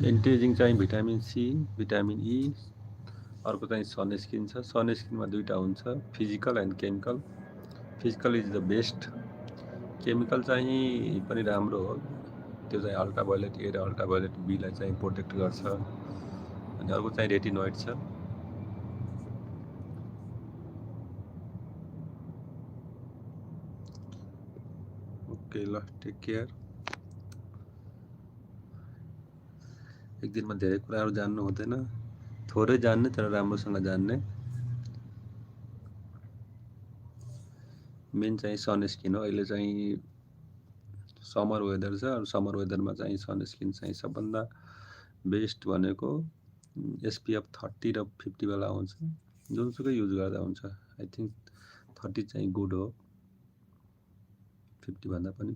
Anti aging चाहिँ vitamin C, vitamin ई, अर्को चाहिँ सनस्क्रिन छ। सनस्क्रिनमा दुईटा हुन्छ, physical and chemical. Physical is the best, chemical चाहिँ पनि राम्रो हो, त्यो चाहिँ अल्ट्राभायोलेट ए र अल्ट्राभायोलेट बीलाई चाहिँ प्रोटेक्ट गर्छ। अनि अर्को चाहिँ रेटिनोइड छ। ओके ल, टेक केयर। एक दिनमा धेरै कुराहरू जान्नु हुँदैन, थोरै जान्ने तर राम्रोसँग जान्ने। मेन चाहिँ सनस्क्रिन हो। अहिले चाहिँ समर वेदर छ, समर वेदरमा चाहिँ सनस्क्रिन चाहिँ सबभन्दा बेस्ट भनेको एसपिएफ 30 र 50 वाला हुन्छ, जुनसुकै युज गर्दा हुन्छ। आई थिङ्क 30 चाहिँ गुड हो, 50 भन्दा पनि